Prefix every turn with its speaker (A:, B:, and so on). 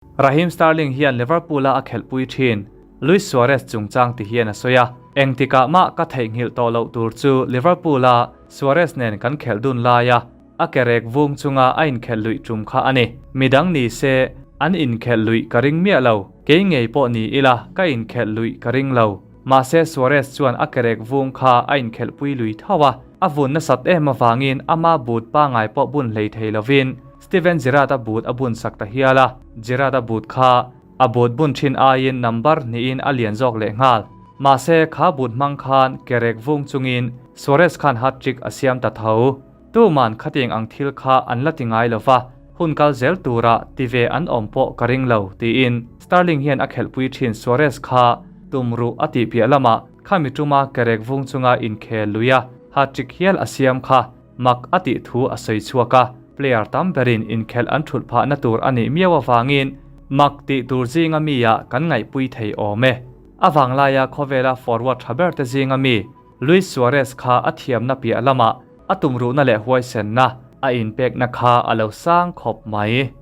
A: Raheem Sterling hian Liverpool-a a khelhpui thin Luis Suarez chungchang ti hian a sawi a, Engtikah mah ka theihnghilh tawh loh tur chu Liverpool-a Suarez nen kan khelh dun laia a kerek vung chunga a inkhelh luih tum kha a ni. Midang ni se an inkhelh luih ka ring miah lo, kei ngei pawh ni ila ka inkhelh luih ka ring lo. Mahse Suarez chuan a kerek vung kha a inkhelhpui lui tho a, a vun nasat em avangin ama boot pangai pawh bun hlei thei lovin Steven Gerrard-a boot a bun sak ta hial a, Gerrard-a boot kha a boot bun thin aiin number hnihin a lian zawk leh nghal. Mahse kha boot hmang khan kerek vung chungin Suarez khan hat-trick a siam ta tho. Tuman khatiang ang thil kha an la ti ngai lo va, hun kal zel tura ti ve an awm pawh ka ring lo, tiin Sterling hian a khelhpui thin Suarez kha tumruh a tih piah lamah khami tuma kerek vung chunga inkhel luia hat-trick hial a siam kha mak a tih thu a sawi chhuak a, player tam berin inkhelh an thulh phahna tur a nih miau avangin mak tih tur zinga mi ah kan ngaihpui thei awm e. A vanglaia khawvela forward tha ber te zinga mi Luis Suarez kha a thiamna piah lamah a tumruhna leh huaisenna a inpekna kha a lo sang khawp mai.